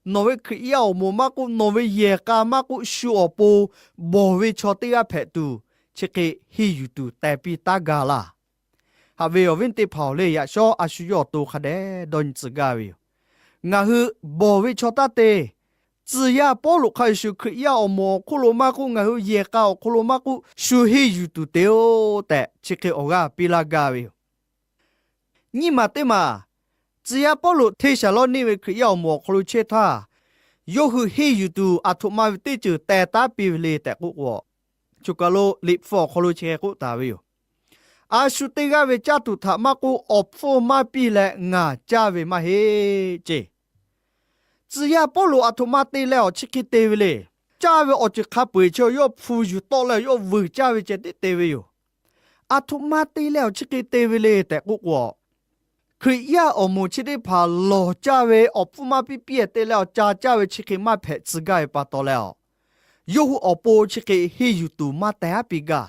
nawˬ ve Hkriꞈ yaˇ awˬ moˍ maˇ k'oˆ, nawˬ ve yehˬ k'a maˇ k'oˆ, shu awˬ pon bawˬ ve chaw teˇ g'aˇ hpehꞈ tuˬ, chi hk'e henˇ yuˬ tuˬ teh piˇ taˉ gaˇ laˇ. Haꞈ ve awˬ viˉ teˇ hpaˍ-oˬ le, yaꞈ shawˉ a shu yawˇ awˬ to hk'a dehꞈ dawˇ nyi tcuh gaˇ ve yoˬ. Ngaˬ hui bawˬ ve chaw taˇ te. Tcuh yaˇ Pawˇluꞈ hk'a shuˍ shuˍ, Hkriꞈ yaˇ awˬ moˍ awˬ hk'oˆ lo maˇ k'oˆ, ngaˬ hui yehˬ k'a awˬ hk'aw lo maˇ k'oˆ, shu henˇ yuˬ tuˬ te-oˆ tehꞈ, chi hk'e awˬ g'aˇ piˇ laˇ gaˇ ve yoˬ. Nyiˇ maˬ teˇ maˬ, tcuh yaˇ Pawˇluꞈ Hteˇsaˍlawˇniˆ ve Hkriꞈ yaˇ awˬ moˍ awˬ hk'aw lo chehˇ htaˇ, yawˇ hui henˇ yuˬ tuˬ aˬ htoꞈ ma ve teˇ ceuˬ teh taˉ piˇ ve le tehꞈ k'oˆ k'o, choˬ kaˬ lo Liꞈ hpu awˬ hk'aw lo chi hk'e k'oˆ taˍ ve yoˬ. A shu teˇ g'aˇ ve caˇ tuˬ htaꞈ maˇ k'oˆ, awˬ hpfuhˇ maˇ piˇ leh ngaˬ caˇ ve maˇ heˆ ceˇ. Tcuh yaˇ Pawˇluꞈ aˬ htoꞈ ma te leh awˬ chi hk'e te ve le. Caˇ ve awˬ ceuˬ hk'a peu-eˬ chi yawˇ hpu yuˬ tawˆ leh yawˇ vuiˬ caˇ ve ceh tiˉ te ve yoˬ. Aˬ htoꞈ ma te leh awˬ chi hk'e te ve le tehꞈ k'oˆ k'o, Hkriꞈ yaˇ awˬ moˍ chi teˇ hpaˍ lawˬ caˇ ve awˬ hpfuhˇ maˇ piˇ piˇ-e te leh awˬ ca caˇ ve chi hk'e maˇ hpehꞈ tcuh gaˇ ve pa taw leh, yawˇ hui awˬ pon chi hk'e henˇ yuˬ tuˬ maˇ teh aˉ piˇ gaˇ.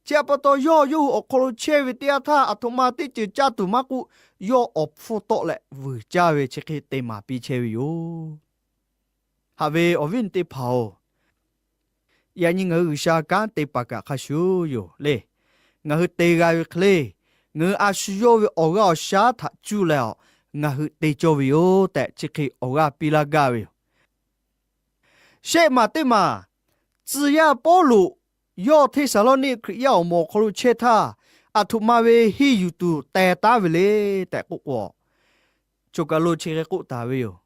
Chi htaꞈ pa taw, yawˇ yawˇ hui awˬ hk'aw lo chehˇ ve teˇ yanˇ htaˇ, aˬ htoꞈ ma teˇ ceuˬ caˇ tuˬ maˇ k'oˆ, yawˇ awˬ hpfuhˇ tawˆ leh vuiˬ caˇ ve chi hk'e te maˍ piˇ chehˇ ve yoˬ. Haꞈ ve awˬ viˉ teˇ hpaˍ-oˬ, yaꞈ nyi ngaˬ hui G'uiˬsha kanˉ te paˍ kaꞈ hk'a shuˍ yoˬ le. Ngaˬ hui te g'a ve hk'e le, ngaˬ hui a shu yawˇ ve awˬ g'aˇ awˬ shaˉ htaꞈ cuˇ leh awˬ, ngaˬ hui te cawˇ ve yoˬ tehꞈ, chi hk'e awˬ g'aˇ piˇ laˇ gaˇ ve yoˬ. Shehˆ maˬ teˇ maˬ, tcuh yaˇ Pawˇluꞈ yawˇ Hteˇsaˍlawˇniˆ Hkriꞈ yaˇ awˬ moˍ awˬ hk'aw lo chehˇ htaˇ, aˬ htoꞈ ma ve henˇ yuˬ tuˬ teh taˉ ve le tehꞈ k'oˆ k'o, choˬ kaˬ lo chi hk'e k'oˆ taˍ ve yoˬ.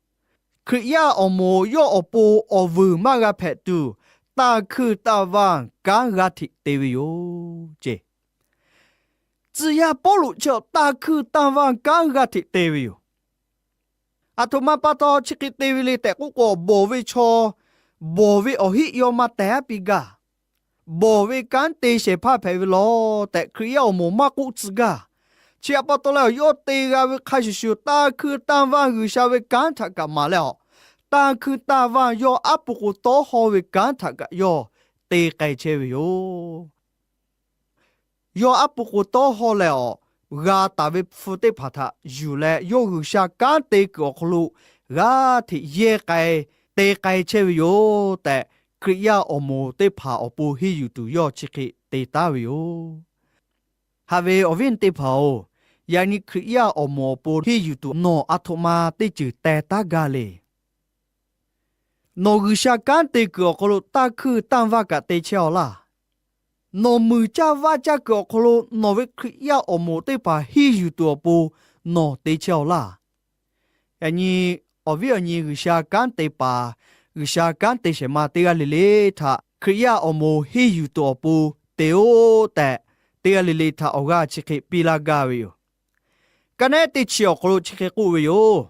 Hkriꞈ yaˇ awˬ moˍ yawˇ awˬ pon awˬ vuiˬ maˇ g'a hpehꞈ tuˬ, tanˇ hkuinˇ tanˇ vanˇ kanˉ g'a hteꞈ te ve yoˬ ceˇ. Tcuh yaˇ Pawˇluꞈ chi tanˇ hkuinˇ tanˇ vanˇ kanˉ g'a hteꞈ te ve yoˬ. Aˬ htoꞈ ma pa taw chi hk'e te ve le tehꞈ k'oˆ k'o, bawˬ ve chaw, bawˬ ve awˬ heˆ yawˇ maˇ teh aˉ piˇ gaˇ. Bawˬ ve kanˉ te shehˍ hpaˇ hpehꞈ ve law tehꞈ, Hkriꞈ yaˇ awˬ moˍ maˇ k'oˆ tcuh gaˇ. Chi htaꞈ pa taw leh, yawˇ te g'a ve hk'a shuˍ shuˍ, tanˇ hkuinˇ tanˇ vanˇ G'uiˬsha ve kanˉ htaꞈ kaꞈ maˍ leh awˬ, tanˇ hkuinˇ tanˇ vanˇ yawˇ aˉ pu k'o tawˇ hawˇ ve kanˉ htaꞈ kaꞈ yawˇ te k'ai chehˇ ve yoˬ. Yawˇ aˉ pu k'o tawˇ hawˇ leh awˬ, g'a taˍ ve hpu teˇ hpaˍ htaꞈ yuˬ leh, yawˇ G'uiˬsha kanˉ te kuiˬ awˬ hk'aw lo g'a hteꞈ yehˇ k'ai, te k'ai chehˇ ve yoˬ tehꞈ, Hkriꞈ yaˇ awˬ moˍ teˇ hpaˍ awˬ pon henˇ yuˬ tuˬ yawˇ chi hk'e te taˉ ve yoˬ. Haꞈ ve awˬ viˉ teˇ hpaˍ-oˬ, yaꞈ nyi Hkriꞈ yaˇ awˬ moˍ awˬ pon henˇ yuˬ tuˬ nawˬ aˬ htoꞈ ma teˇ ceuˬ teh taˉ gaˇ le. Nawˬ G'uiˬsha kanˉ te kuiˬ awˬ hk'aw lo tanˇ hkuinˇ tanˇ vanˇ kaꞈ te chehˇ-aw laˇ. Nawˬ muiˬ caˇ vaˇ caˇ kuiˬ awˬ hk'aw lo nawˬ ve Hkriꞈ yaˇ awˬ moˍ teˇ hpaˍ henˇ yuˬ tuˬ awˬ pon nawˬ te chehˇ-aw laˇ. Yaꞈ nyi awˬ viˉ awˬ nyi G'uiˬsha kanˉ te paˍ, G'uiˬsha kanˉ te shehˍ ma teˇ g'aˇ le le htaꞈ Hkriꞈ yaˇ awˬ moˍ henˇ yuˬ tuˬ awˬ pon te-oˆ tehꞈ, teˇ g'aˇ le le htaꞈ awˬ g'aˇ chi hk'e piˇ laˇ gaˇ ve yoˬ. Ka naˉ teˇ chi awˬ hk'aw lo chi hk'e k'oˆ ve yoˬ.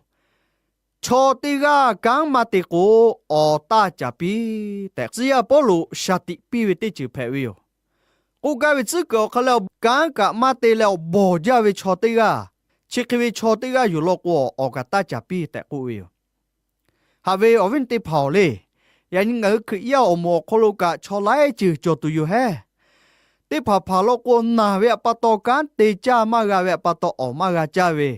Chaw teˇ g'aˇ kanˉ maˇ te k'o, awˬ taˇ caˍ piˇ tehꞈ, tcuh yaˇ Pawˇluꞈ shaˍ tiꞈ piˇ ve teˇ ceuˬ hpehꞈ ve yoˬ. K'oˆ gaˇ ve tcuhˉ kuiˬ awˬ hk'aw leh, kanˉ kaꞈ maˇ te leh awˬ bawˬ jaˇ ve chaw teˇ g'aˇ, chi hk'e ve chaw teˇ g'aˇ yoˬ law k'o, awˬ kaꞈ taˇ caˍ piˇ tehꞈ k'oˆ ve yoˬ. Haꞈ ve awˬ viˉ teˇ hpaˍ-oˬ le, yaꞈ nyi ngaˬ hui Hkriꞈ yaˇ awˬ moˍ awˬ hk'aw lo kaꞈ chaw laiˉ ceuˬ cawˬ tuˬ yoˬ hehˉ. Teˇ hpaˍ hpaˍ law k'o, naˬ ve awˬ pa taw kanˉ te caˇ maˇ g'a ve awˬ pa taw awˬ maˇ g'a caˇ ve,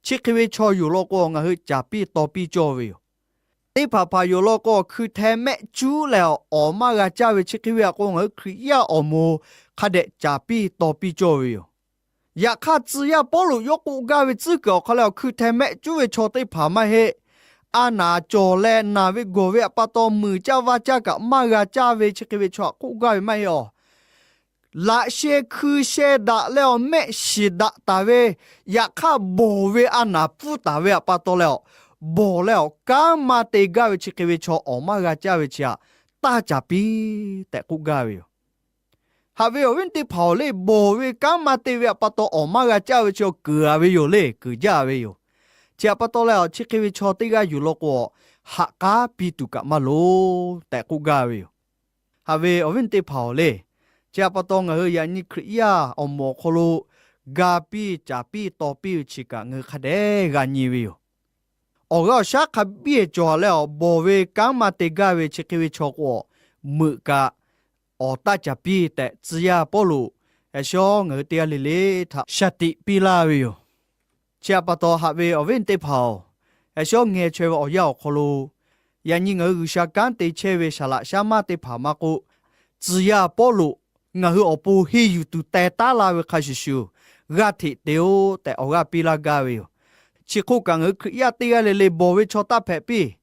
chi hk'e ve chaw yoˬ law k'o, ngaˬ hui caˍ piˇ taw piˇ cawˇ ve yoˬ. Teˇ hpaˍ hpaˍ yoˬ law k'o, hkui hteh mehˆ cuˉ leh awˬ maˇ g'a caˇ ve, chi hk'e ve htaꞈ k'o ngaˬ hui Hkriꞈ yaˇ awˬ moˍ hk'a dehꞈ caˍ piˇ taw piˇ cawˇ ve yoˬ. Yaꞈ hk'aˇ, tcuh yaˇ Pawˇluꞈ yawˇ k'oˆ gaˇ ve tcuhˉ kuiˬ awˬ hk'aw leh, awˬ hkui hteh mehˆ cuˉ ve chaw teˇ hpaˍ maˇ heˆ. A naˍ cawˬ leh naˬ ve gawˬ ve awˬ pa taw muiˬ caˇ vaˇ caˇ kaꞈ maˇ g'a caˇ ve, chi hk'e ve chaw htaꞈ k'oˆ gaˇ ve maˇ heˆ awˬ. Laꞈ sheh hkui sheh daꞈ leh awˬ mehˆ shiˍ daꞈ taˍ ve, yaꞈ hk'aˇ bawˬ ve a naˍ pfuhˇ taˍ ve awˬ pa taw leh awˬ, bawˬ leh awˬ kanˉ maˇ te gaˇ ve chi hk'e ve chaw awˬ maˇ g'a caˇ ve chi htaꞈ taˇ caˍ piˇ tehꞈ k'oˆ gaˇ ve yoˬ. Haꞈ ve awˬ viˉ teˇ hpaˍ-oˬ le, bawˬ ve kanˉ maˇ te ve awˬ pa taw awˬ maˇ g'a caˇ ve chi awˬ keunˍ a ve yoˬ le, keunˍ jaˇ ve yoˬ. Chi htaꞈ pa taw leh, chi hk'e ve chaw teˇ g'aˇ yoˬ law k'o, haꞈ k'aˉ piˇ tuˬ kaꞈ maˇ loˍ tehꞈ k'oˆ gaˇ ve yoˬ. Haꞈ ve awˬ viˉ teˇ hpaˍ-oˬ le, chi htaꞈ pa taw ngaˬ hui yaꞈ nyi Hkriꞈ yaˇ awˬ moˍ awˬ hk'aw lo ga piˇ caˍ piˇ taw piˇ ve chi kaꞈ ngaˬ hui hk'a dehꞈ g'a nyi ve yoˬ. Awˬ g'aˇ awˬ shaˉ hk'a biˇ cawˬ leh awˬ bawˬ ve kanˉ maˇ te gaˇ ve chi hk'e ve chaw k'o, meuꞈ kaꞈ awˬ taˆ caˍ piˇ tehꞈ tcuh yaˇ Pawˇluꞈ yaꞈ shawˉ ngaˬ hui teˇ g'aˇ le le htaꞈ shaˍ tiꞈ piˇ laˇ ve yoˬ. Chi htaꞈ pa taw haꞈ ve awˬ viˉ teˇ hpaˍ-oˬ, yaꞈ shawˉ ngeh chaweh ve awˬ yanˇ awˬ hk'aw lo, yaꞈ nyi ngaˬ hui G'uiˬsha kanˉ te chehˇ ve saˍ laꞈ shaˉ maˇ teˇ hpaˍ maˇ k'oˆ, tcuh yaˇ Pawˇluꞈ ngaˬ hui awˬ pon henˇ yuˬ tuˬ teh taˉ laˇ ve hk'a shuˍ shuˍ, g'aˇ hteꞈ te-oˆ tehꞈ awˬ g'aˇ piˇ laˇ gaˇ ve yoˬ. Chi hk'oˆ kaꞈ ngaˬ hui Hkriꞈ yaˇ teˇ g'aˇ le le bawˬ ve chaw taˇ hpehꞈ piˇ.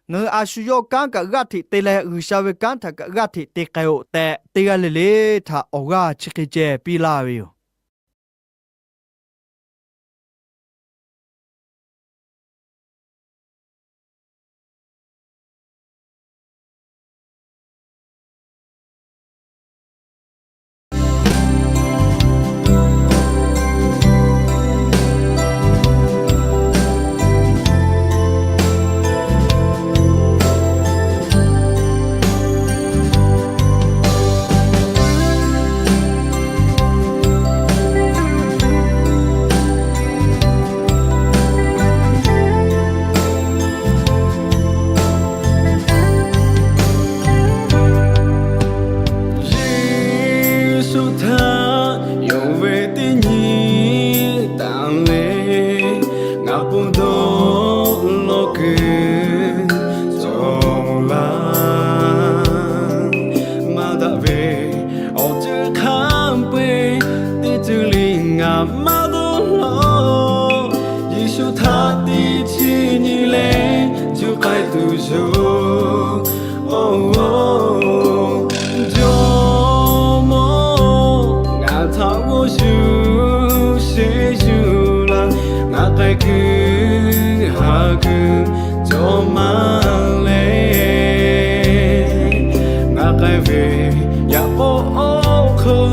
Ngaˬ hui a shu yawˇ kanˉ kaꞈ g'aˇ hteꞈ te leh G'uiˬsha ve kanˉ htaꞈ kaꞈ g'aˇ hteꞈ te k'ai-oˆ tehꞈ, teˇ g'aˇ le le htaꞈ awˬ g'aˇ chi hk'e ceh piˇ laˇ ve yoˬ. Yeˍsuˆ htaꞈ yonˍ ve teˇ nyi taˍ le, ngaˬ pon dawˇ lawˇ kuiˬ cawˬ la. Maˇ daꞈ ve awˬ ceuˬ hk'a peu-eˬ teˇ ceuˬ le ngaˬ maˇ dawˇ lawˇ. Yeˍsuˆ htaꞈ teˇ chi nyi leh juˇ k'ai tuˬ yoˬ. Jawˇmawˇ, ngaˬ htaꞈ g'awˇ shuˍ sheˍ yuˬ laˇ. Ngaˬ k'ai kuiˬ haˍ kuiˬ cawˬ maˇ le. Ngaˬ k'ai ve yaꞈ k'aw awˬ hk'aw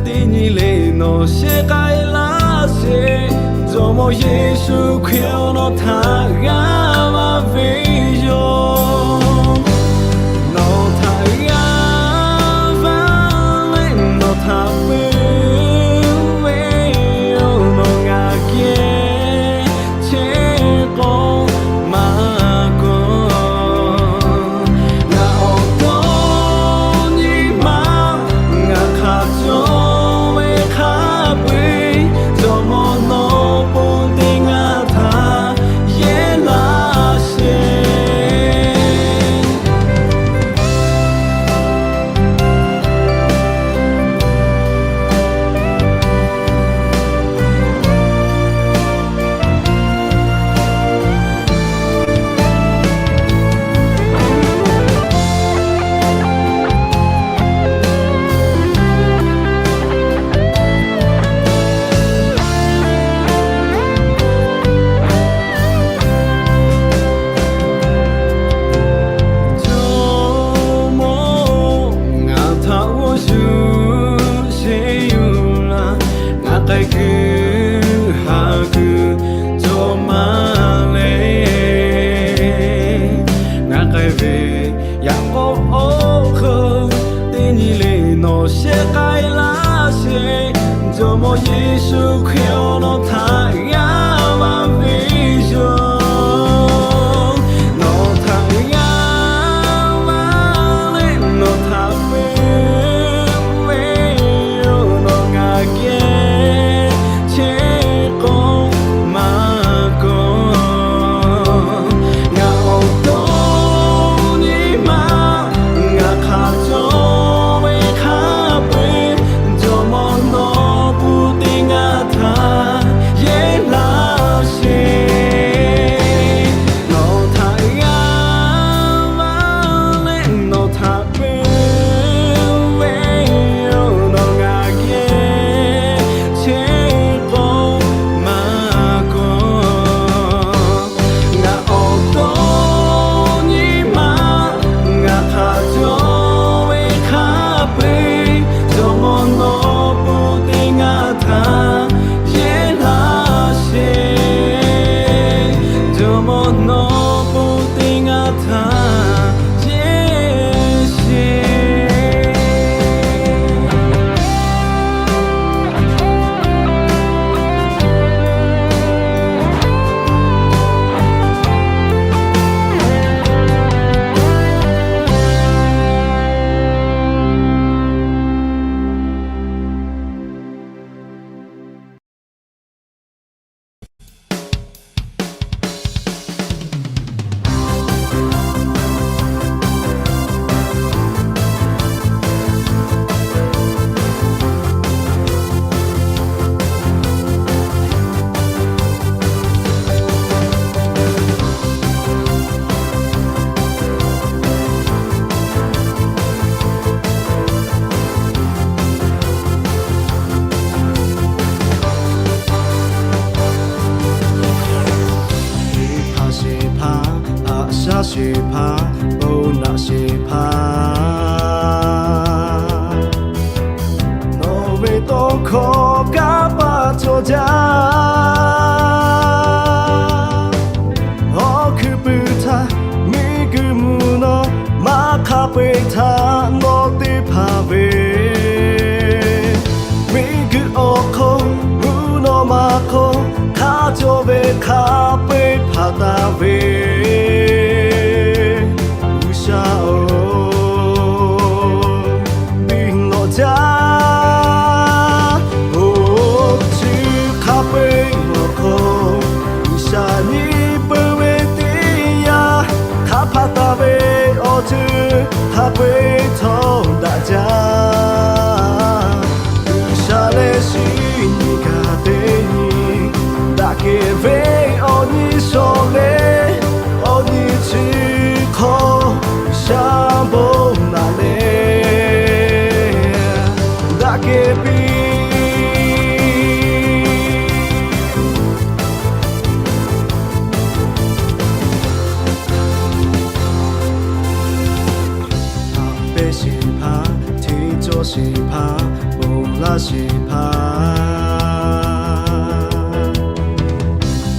teˇ nyi le nawˬ shehˍ k'ai laˇ sheˍ. Jawˇmawˇ Yeˍsuˆ Hkriꞈ-oˬ, nawˬ htaꞈ g'aˇ va ve yoˬ. Nawˬ htaꞈ g'aˇ va leh nawˬ htaꞈ peuˬ ve yoˬ. Nawˬ ngaˬ geh chehˇ k'o maˇ kawꞈ. Ngaˬ awˬ to nyi ma ngaˬ hk'a cawˬ ve hk'a peu-eˬ, Jawˇmawˇ nawˬ pon teˇ ngaˇ htaꞈ yehˇ laˇ sheˍ. Jawˇmawˇ, ngaˬ htaꞈ g'awˇ shuˍ sheˍ yuˬ laˇ. Ngaˬ k'ai kuiˬ haˍ kuiˬ cawˬ maˇ le. Ngaˬ k'ai ve yaꞈ k'aw awˬ hk'aw teˇ nyi le nawˬ shehˍ k'ai laˇ sheˍ. Jawˇmawˇ Yeˍsuˆ Hkriꞈ-oˬ, nawˬ htaꞈ g'aˇ va ve yoˬ. Nawˬ htaꞈ g'aˇ va leh nawˬ htaꞈ peuˬ ve yoˬ. Nawˬ ngaˬ geh chehˇ k'o maˇ kawꞈ. Ngaˬ awˬ to nyi ma ngaˬ hk'a cawˬ ve hk'a peu-eˬ, Jawˇmawˇ nawˬ pon teˇ ngaˇ htaꞈ naꞈ sheˍ hpaˍ, nawˬ ve tawˇ hkawˇ kanˇ paˆ cawˬ jaˇ. Awˬ hkuiˉ puiˍ htaˇ miˬguiˬ mvuhˇ naw ma hk'a peu-eˬ htaꞈ nawˬ te hpanˍ ve, miˬguiˬ awˬ hk'aw mvuhˇ naw ma hk'aw hk'a cawˬ ve hk'a peu-eˬ hpanˍ taˍ ve, G'uiˬsha-oˬ, biˇ lawꞈ jaˇ. Oˬ, chi hk'a peu-eˬ awˬ hk'aw G'uiˬsha nyi peuˬ ve teˇ yanˇ, hk'a hpanˍ taˍ ve awˬ ceuˬ hk'a peu-eˬ htawˇ daꞈ jaˇ. G'uiˬsha leh shinˉ nyi kaꞈ teˇ nyi daꞈ kehˬ ve, awˬ nyi shawˍ leh awˬ nyi chi hk'aw G'uiˬsha bon naꞈ leh daꞈ kehˬ piˇ. Haꞈ pehnˇ sheˍ hpaˍ, hteˇ cawˇ sheˍ hpaˍ, ponˬ laˇ sheˍ hpaˍ,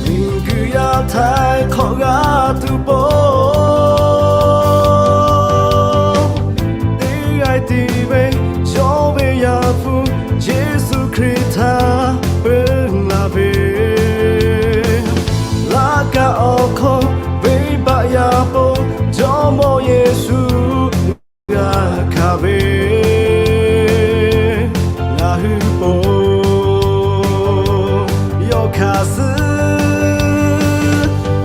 miˬguiˬ yaˇ htaiˍ hk'awꞈ g'a tuˬ pon, teˇ g'aˇ tiˉ ve yawˇ ve Yaˇ hpu Yeˍsuˆ Hkriꞈ htaꞈ peuˬ laˇ ve, laꞈ ka awˬ hk'aw venˇbaˆ yaˇ pon Jawˇmawˇ Yeˍsuˆ g'a hkanˍ ve, ngaˬ hui pon yawˇ hkanˍ suhˉ.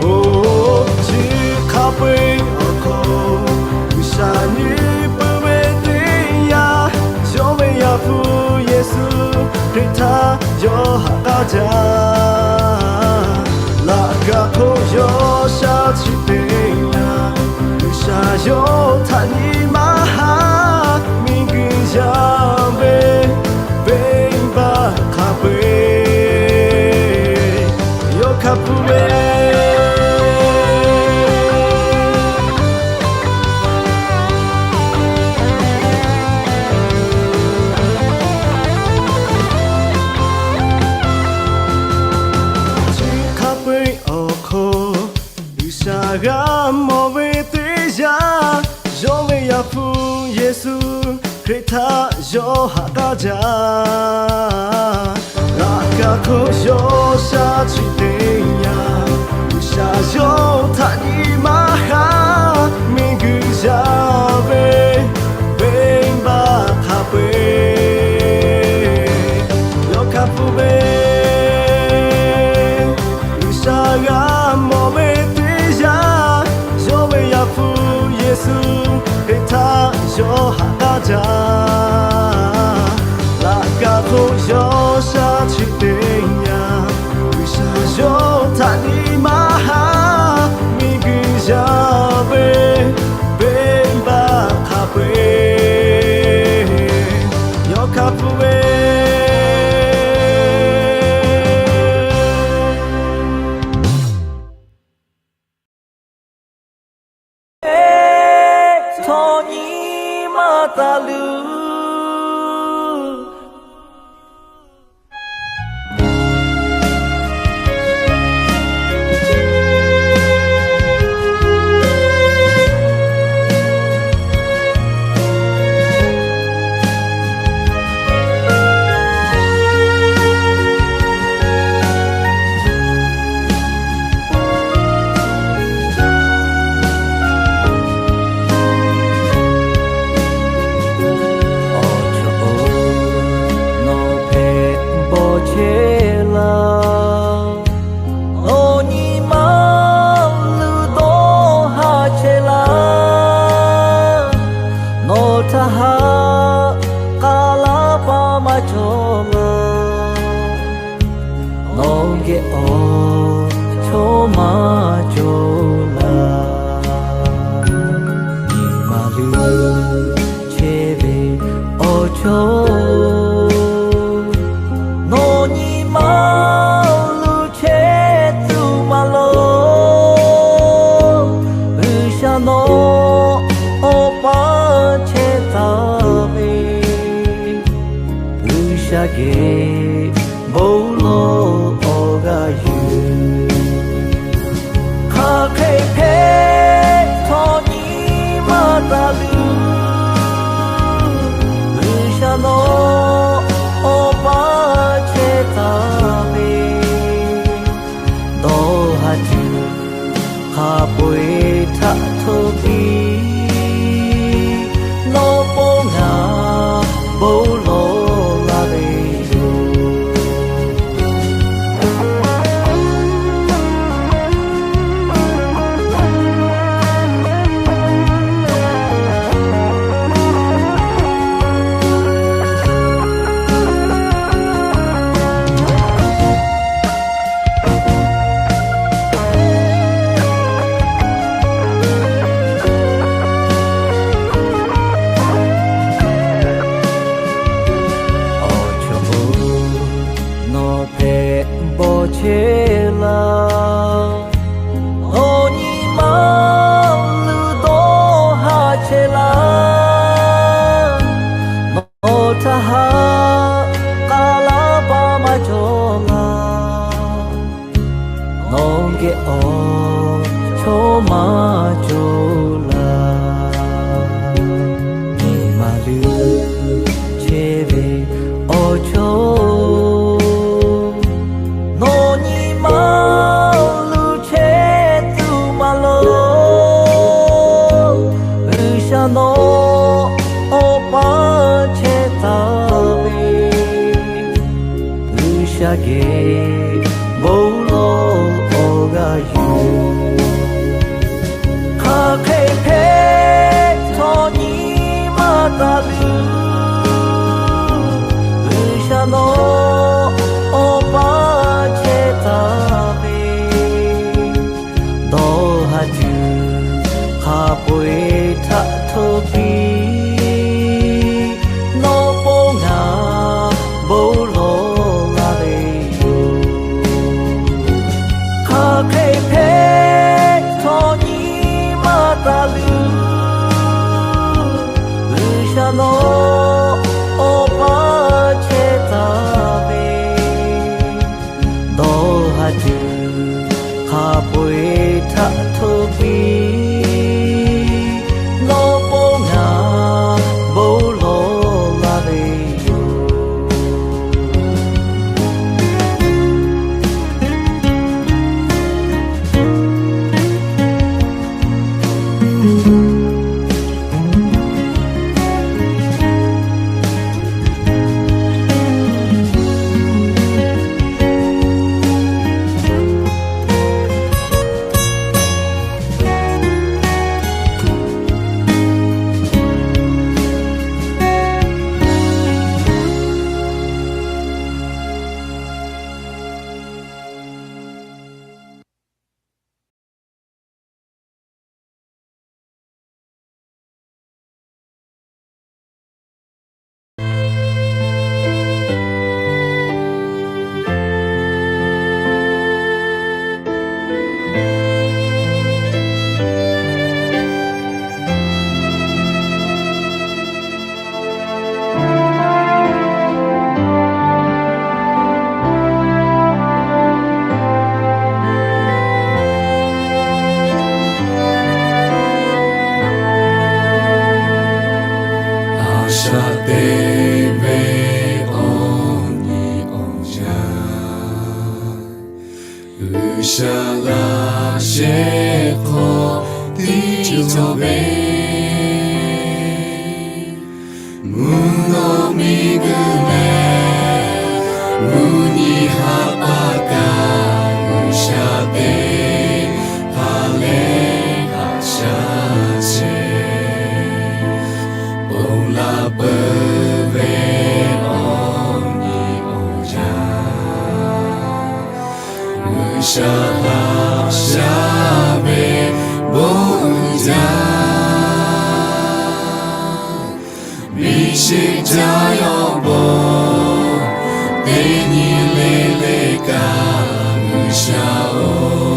Oˬ, chi hk'a peu-eˬ awˬ hk'aw G'uiˬsha nyi peuˬ ve teˇ yanˇ, yawˇ ve Yaˇ hpu Yeˍsuˆ Hkriꞈ htaꞈ yawˇ haꞈ k'aˉ jaˇ. Laꞈ ka hk'oˆ yawˇ sha chi teˇ yanˇ, G'uiˬsha yawˇ htaꞈ nyi maˇ haˉ, miˬguiˬ yaˇ ve venˇbaˆ hk'a peu-eˬ yawˇ hkanˍ pfuhˇ ve. Chi hk'a peu-eˬ awˬ hk'aw G'uiˬsha g'a mawˬ ve teˇ yanˇ, yawˇ ve Yaˇ hpu Yeˍsuˆ Hkriꞈ htaꞈ yawˇ haꞈ k'aˉ jaˇ. Laꞈ ka hk'oˆ yawˇ sha chi teˇ yanˇ, G'uiˬsha yawˇ htaꞈ nyi maˇ haˉ, miˬguiˬ yaˇ ve venˇbaˆ hk'a peu-eˬ yawˇ hkanˍ pfuhˇ ve. G'uiˬsha g'a mawˬ ve teˇ yanˇ, yawˇ ve Yaˇ hpu Yeˍsuˆ Hkriꞈ htaꞈ yawˇ haꞈ k'aˉ jaˇ. Laꞈ ka hk'oˆ yawˇ sha chi teˇ yanˇ, G'uiˬsha yawˇ htaꞈ nyi maˇ haˉ, miˬguiˬ yaˇ ve venˇbaˆ hk'a peu-eˬ yawˇ hkanˍ pfuhˇ ve. Htawˇ nyi ma taˍ luˬ. paˇ chehˇ taˍ ve, G'uiˬsha geh bon lawˬ awˬ g'aˇ yuˬ. Hk'aˬ hk'e hpehꞈ htawˇ nyi ma taˍ luˬ, G'uiˬsha nawˬ awˬ paˇ chehˇ taˍ ve, dawˇ ha tuˬ hk'a peu-eˬ htaꞈ htoˇ piˇ, nawˬ pon ngaˬ bon lawˬ laˇ ve yoˬ. Awˬ chaw-oˬ, nawˬ hpehꞈ bawˬ chehˇ laˇ. Nawˬ nyi ma luˬ dawˇ ha chehˇ laˇ. Nawˬ htaꞈ haꞈ k'aˍ laˇ pa maˇ cawˬ laˇ. Nawˬ geh awˬ chawˇ maˇ cawˬ laˇ. Nyi ma luˬ chehˇ ve awˬ chaw-oˬ, nawˬ nyi ma luˬ chehˇ tuˬ maˇ loˍ. G'uiˬsha nawˬ awˬ paˇ chehˇ taˍ ve, G'uiˬsha geh bon lawˬ awˬ g'aˇ yuˬ. Hk'aˬ hk'e hpehꞈ htawˇ nyi ma taˍ luˬ, G'uiˬsha nawˬ awˬ paˇ chehˇ taˍ ve, dawˇ ha tuˬ hk'a peu-eˬ htaꞈ htoˇ piˇ, nawˬ pon ngaˬ bon lawˬ laˇ ve yoˬ. Hk'aˬ hk'e hpehꞈ htawˇ nyi ma taˍ luˬ, G'uiˬsha nawˬ awˬ paˇ chehˇ taˍ ve, dawˇ ha tuˬ hk'a peu-eˬ htaꞈ htoˇ piˇ, nawˬ pon ngaˬ bon lawˬ laˇ ve yoˬ. A shaꞈ teꞈ ve awˬ nyi awˬ yaˇ, G'uiˬsha laꞈ sheh hk'aw tiˉ cawˬ ve, mvuhˇ naw miˬguiˬ leh mvuhˇ nyi haˉ paˆ kaꞈ, G'uiˬsha teˇ hpaˍ leh haꞈ shaˉ chehˇ, ponˬ laˬ peuˬ ve awˬ nyi awˬ yaˇ, G'uiˬsha laꞈ shaˉ ve bon uiˍ jaˇ. Miˬ shiˍ jaˇ yawˇ bon teˇ nyi le le kaꞈ, G'uiˬsha-oˬ,